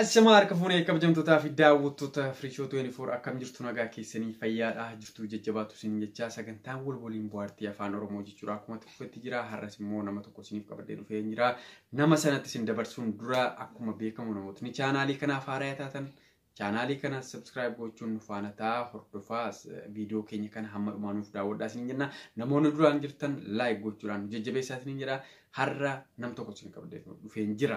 Ashamaa harka fuunee kabajamtootaa fi daawwattoota Firiishoo 24 akkam jirtu nagaa keessanii fayyaadha jirtu jajjabaatu isin jechaa sagantaan wal waliin bohaartii afaan Oromoo jechuudha akkuma tokkotti jira har'as immoo nama tokko isiniif qabadhee dhufee jira nama sanatti isin dabarsuun dura akkuma beekamu namootni chaanaalii kanaaf haaraa taatan chaanaalii kana subscribe gochuun nu faana ta'aa hordofaa viidiyoo keenya kana hamma dhumaa nuuf daawwadhaa isiniin jenna namoonni duraan jirtan like gochuudhaan jajjabeessaa isiniin jedha har'a nam tokko isin qabadhee dhufeen jira.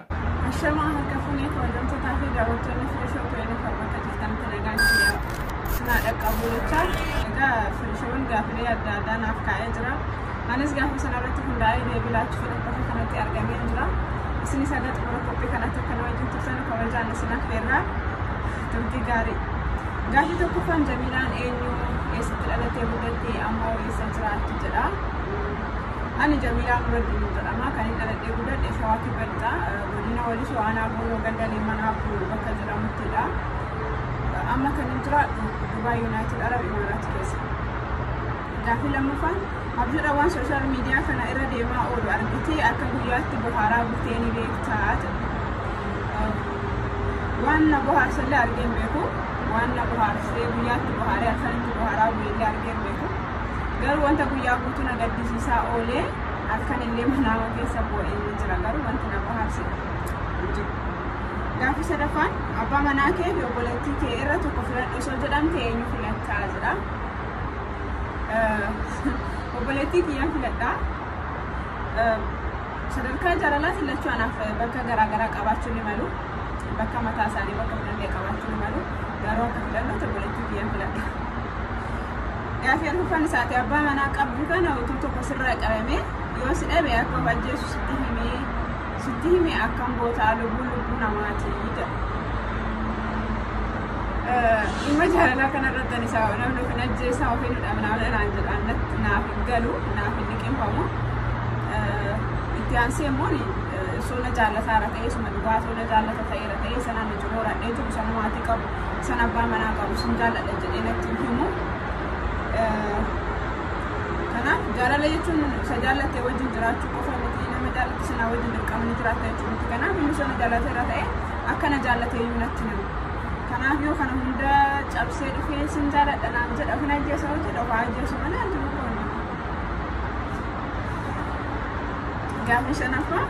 Ashamaa harka fuunee kabajamtootaa fi daawwattoonni Firiishoo 24 bakka jirtanitti nagaan kiyya sinaa dhaqqabu jechaa. Egaa Firiishoon gaafilee adda addaa naaf kaa'ee jira. Anis gaafa sana irratti hundaa'ee deebii laachuu fedhan bakka kanatti argamee jira. Isinis haga xumura qophii kanatti akka na wajjin turtan kabajaan isin affeerra. Turtii gaarii. Gaaffii tokkoffaan Jamiilaan eenyu eessatti dhalatee guddatte amma eessa jiraattu jedha. Ani Jamiilaa Nuraddiin jedhama. Kan inni dhaladhee guddadhe Shawaa Kibba Lixaa godina Walisoo aanaa Gooroo ganda Leemman Aabbuu bakka jedhamuttidha. Amma kan inni jiraadhu Dubaay Yuunaayitid Arab Imaaraat keessa. Gaaffii lammaffaan abjuudha waan sooshaal miidiyaa kana irra deemaa oolu argitee akka guyyaatti bohaaraa bultee ni beektaa jedha. Waan na bohaarsallee argee hin beeku. Waan na bohaarsee guyyaatti bohaaree halkanitti bohaaraa buleellee argee hin beeku. Garuu wanta guyyaa guutuu na gaddisiisaa oolee halkan illee manaama keessa boo'ee ni jira. Garuu wanti na bohaarse hin jiru. Gaaffii sadaffaan abbaa manaa kee fi obboleettii kee irra tokko filadhu osoo jedhamte eenyu filattaa jedha. Obboleettii kiyyaan filadhaa. Sadarkaa jaalalaatti lachuu anaaf bakka garaagaraa qabaachuu ni malu. Bakka mataa isaanii bakka filadhee qabaachuu ni malu. Garuu akka filadhutti obboleettii kiyyaan filadha. Gaaffii arfaffaan isaati abbaa manaa qabdu kana utuu tokko sirraa qabame yoo si dhabe akka of ajjeesu sitti himee akkam gootaa lubbuu lubbuu namaati jedha. Dhimma jaalalaa kanarratti ani isaa namni of hin ajjeesaa of hin hidhamnaa naan jedhaan naaf hin galu naaf hin liqimfamu. Itti aansee immoo sona jaallataara ta'ee suma dhugaa sona jaallata ta'eera ta'ee sanaan ija horadhee jiru sana maatii qabu sana abbaa manaa qabu sun jaalladha jedhee natti himu. Kanaaf jaalala jechuun isa jaallattee wajjin jiraachuu qofa miti nama jaallatte sanaa wajjin dirqamni jiraatta jechuu miti. Kanaaf inni sona jaallateera ta'e akkana jaallatee iyyuu natti himu. Kanaaf yoo kana hunda cabsee dhufee sin jaalladha naan jedha of hin ajjeesa yoo jedha of haa ajjeesu malee ani jiru kooni. Gaaffii shanaffaa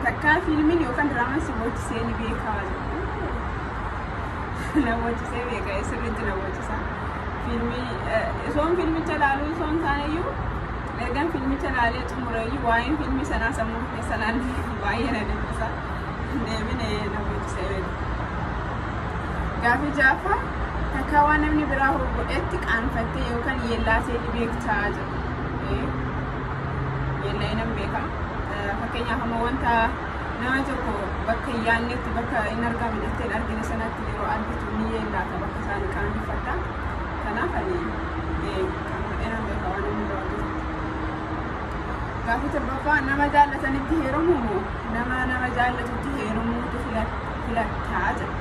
takkaa fiilmiin yookaan diraamaan si boochisee ni beekaa jedhu. Na boochisee beeka sirriitti na boocisa. Fiilmii osoon fiilmicha ilaaluu osoo hin taane iyyuu ergan fiilmicha ilaalee xumure iyyuu waa'een fiilmii sanaa sammuu keessa naannoo baay'ee na dhiphisa. Deebine na boochisee beeka. Gaaffii ja'affaa takkaa waan namni biraa godhetti qaanfattee yookaan yeellaatee ni beektaa jedhu. Yeella'ee nan beeka. Fakkeenyaaf amma wanta nama tokko bakka hin yaadnetti bakka hin argamne jettee hin argine sanatti yeroo argitu ni yeellaata bakka isaan qaanfatta. Kanaaf ani qaanfadhee nan beeka waan namni biraa hojjetutti. Gaaffii torbaffaa nama jaallatanitti heerumuu moo nama nama jaallatutti heerumuutu filattaa jedha.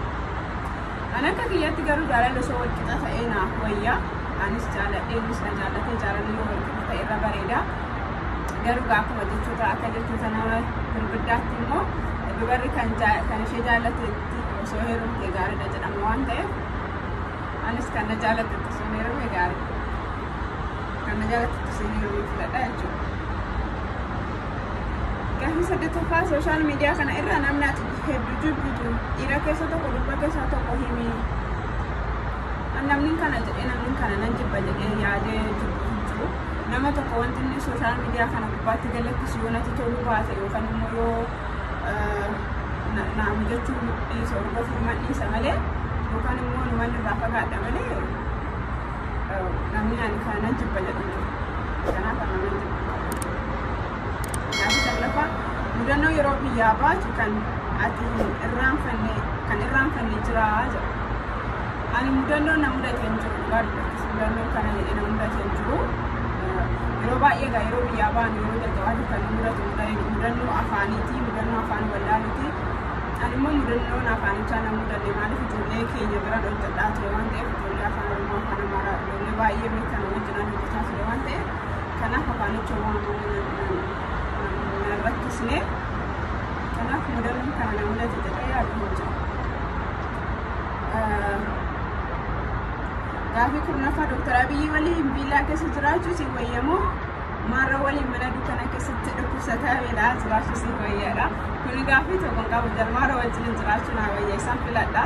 Ani akka kiyyaatti garuu jaalalli osoo wal qixa ta'ee naaf wayya. Anis jaalladhee innis na jaallatee jaalalli yoo wal qixa ta'e irra bareeda. Garuu akkuma jechoota akka jechoota nama gurguddaatti immoo dubarri kan ishee jaallatetti osoo heerumte gaariidha jedhama waan ta'eef anis kan na jaallatetti osoo heerume gaariidha. Kan na jaallatetti osoo heerume filadha jechuudha. Gaaffii saddeettaffaa sooshaal miidiyaa kana irra namni ati hedduu jibbitu dhiira keessa tokko durba keessa tokko himi. Namni kana jedhee namni kana nan jibba jedhee yaadee jibbu hin jiru. Nama tokko wanti inni sooshaal miidiyaa kana gubbaatti galakkisu yoo natti toluu baate yookaan immoo yoo naa mijachuu dhiisa hordofuu dhiisa malee yookaan immoo numan irraa fagaadha malee namni ani kana nan jibba jedhu hin jiru. Kanaaf ani nan jibba. Gaaffii saglaffaa mudannoo yeroo biyyaa baatu kan ati hin irraanfanne kan irraanfanne jira jedha. Ani mudannoo na mudate hin jiru dhugaa dubbattis mudannoo kana jedhee na mudate hin jiru. Yeroo baay'ee egaa yeroo biyyaa baanu yeroo jalqabaatiif kan nu mudatu mudannoo afaaniiti mudannoo afaan wallaaluuti. Ani immoo mudannoon afaanichaa na mudanne maaliif ijoollee keenya bira hojjedhaa ture waan ta'eef ijoollee afaan Oromoo afaan Amaaraa ijoollee baay'ee beekan wajjin hojjechaa ture waan ta'eef kanaaf afaanicha waan na rakkisne. Kanaaf mudannoon kana na mudate jedhee 10ffaa Dooktar Abiyyi waliin viillaa keessa jiraachuu si wayyamoo maarra waliin mana dukkana keessatti dhukkubsataa beela'aa jiraachuu si wayyaadha. Kuni gaaffii tokko hin qabu. Jalmaara wajjin jiraachuu naa wayya, isaan filadha.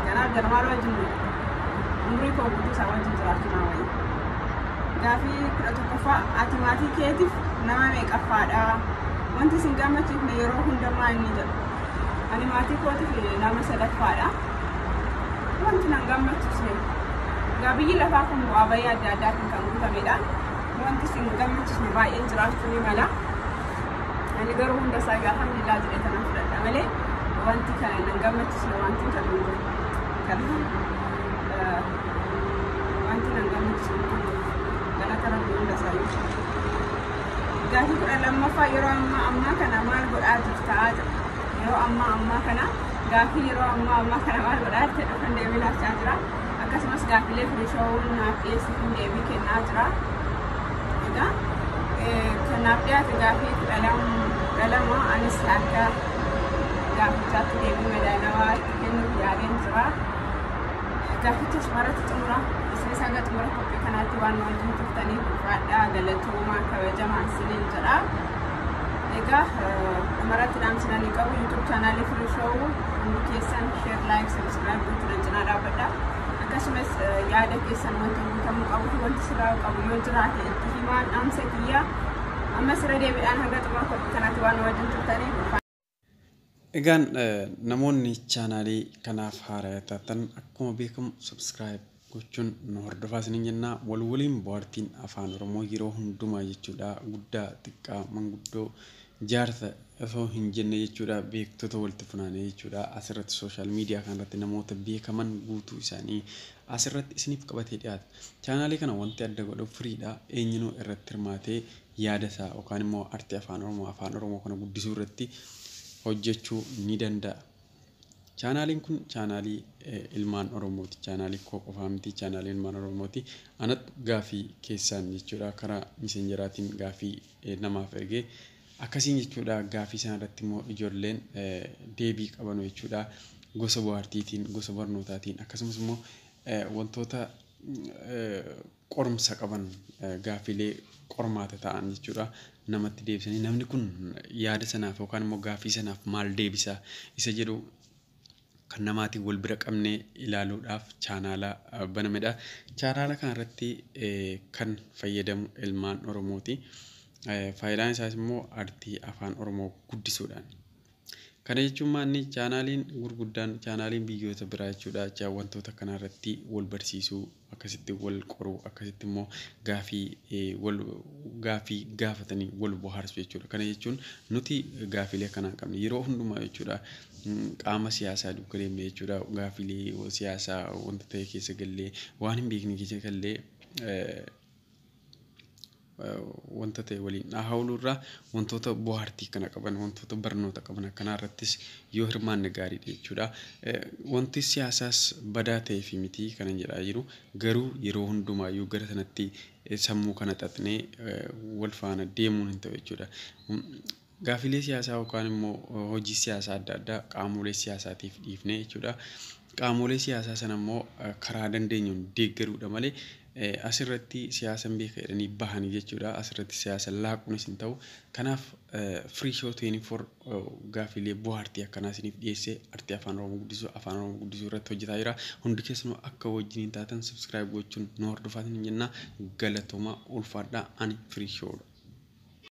Kanaaf jalmaara wajjin umurii koo guutuu isaa wajjin jiraachuu naa wayya. Gaaffii 11ffaa ati maatii keetiif nama meeqaffaadha? Wanti isin gammachiifne yeroo hundamaa inni jedhu. Ani maatii kootiif nama sadaffaadha. Wanti nan gammachiisne, egaa biyyi lafaa kun bu'aa bayii adda addaatiin kan guutamedha. Wanti isin gammachiisne baay'een jiraachuu ni mala. Ani garuu hunda isaa alhamdulillah jedhee kanan fudhadha malee wanti kana nan gammachiisne wanti hin jiru. Kanaaf wanti nan gammachiisne hin jiru. Galata Rabbii hunda isaa iyyuu. Gaaffii 12ffaa yeroo ammaa ammaa kana maal godhaa jirtaa jedha. Yeroo ammaa ammaa kana, gaaffii yeroo ammaa ammaa kana maal godhaa jirta dhufan deebii laachaa jira. Akkasumas gaaffilee firishoowwan naaf dhiyeessuuf deebii kennaa jira. Egaa kanaaf dhiyaate gaaffii 12 anis akka gaaffichaatti deebii madaalawaa itti kennuuf yaaleen jira. Gaafficha asumarratti xumura. Isinis haga xumura qophii kanaatti waan nu wajjin turtaniif ulfaadhaa, galatoomaa, kabajamaa isiniin jedha. Egaa dhumarratti dhaamsinanii qabu YouTube chaanaalii Firii Show hundi keessan share, like, subscribe gochuudhaan cinaa dhaabbadha. Akkasumas yaada keessan wanta guutamuu qabu fi wanti sirraa'uu qabu yoo jiraate itti himaa dhaamsa kiyya. Ammas irra deebiidhaan hanga xumura qophii kanaatti waan nu wajjin turtaniif ulfaadhaa. Egaan namoonni chaanaalii kanaaf haaraa taatan akkuma beekamu subscribe gochuun nu hordofaa isiniin jenna. Wal waliin bohaartiin afaan Oromoo yeroo hundumaa jechuudha, guddaa xiqqaa manguddoo jaarsa osoo hin jenne jechuudha, beektota walitti funaanee jechuudha, asirratti social media kanarratti namoota beekaman guutuu isaanii asirratti isiniif qabatee dhiyaata. Chaanaalii kana wanti adda godhu firiidha. Eenyunuu irratti hirmaatee yaada isaa yookaan immoo artii afaan Oromoo, afaan Oromoo kana guddisuu irratti hojjechuu ni danda'a. Chaanaaliin kun chaanaalii ilmaan Oromooti. Chaanaalii koo qofaa miti, chaanaalii ilmaan Oromooti. Anatu gaafii keessaan jechuudha karaa misenjeraatiin gaafii namaaf ergee akkasiin jechuudha, gaafii sana irratti immoo ijoolleen deebii qabanu jechuudha. Gosa bohaartiitiin, gosa barnootaatiin, akkasumas immoo wantoota qorumsa qaban, gaafiilee qormaata ta'an jechuudha namatti deebisanii, namni kun yaada sanaaf yookaan immoo gaafii sanaaf maal deebisa isa jedhu kan namaatiin wal bira qabnee ilaaluudhaaf chaanaala banamedha. Chaanaala kanarratti kan fayyadamu ilmaan Oromooti. Faayidaan isaas immoo artii afaan Oromoo guddisuudhaan. Kana jechuun maanni chaanaaliin gurguddaan, chaanaaliin biyyoota biraa jechuudha, wantoota kanarratti wal barsiisuu, akkasitti wal qoruu, akkasitti immoo gaafii wal gaafii gaafatanii wal bohaarsu jechuudha. Kana jechuun nuti gaafiilee akkanaa hin qabne yeroo hundumaa jechuudha, qaama siyaasaa duukaa deemnee jechuudha, gaafiilee siyaasaa wanta ta'e keessa gallee, waan hin beekne keessa gallee wanta ta'e waliin dhahaa irraa, wantoota bohaartii kana qaban, wantoota barnoota qaban akkanaa irrattis yoo hirmaanne gaariidha jechuudha. Wanti siyaasaas badaa ta'ee fi miti kanan jedhaa jiru, garuu yeroo hundumaayyuu gara sanatti sammuu kana xaxnee wal faana deemuun hin ta'u jechuudha. Gaafiilee siyaasaa yookaan immoo hojii siyaasaa adda addaa qaamolee siyaasaatiif dhiifnee jechuudha. Qaamolee siyaasaa sana immoo karaa dandeenyuun deeggaruudha malee asirratti siyaasan beeka jedhanii bahanii jechuudha. Asirratti siyaasa laaquunis hin ta'u. Kanaaf Free Show 24 gaafiilee bohaartii akkanaa isiniif dhiyeessee artii afaan Oromoo guddisuu, afaan Oromoo guddisuu irratti hojjetaa jira. Hundi keessanuu akka wajjiniin taatan subscribe gochuun nu hordofaa hin jenna. Galatoomaa, ulfaadhaa, ani Free Showdha.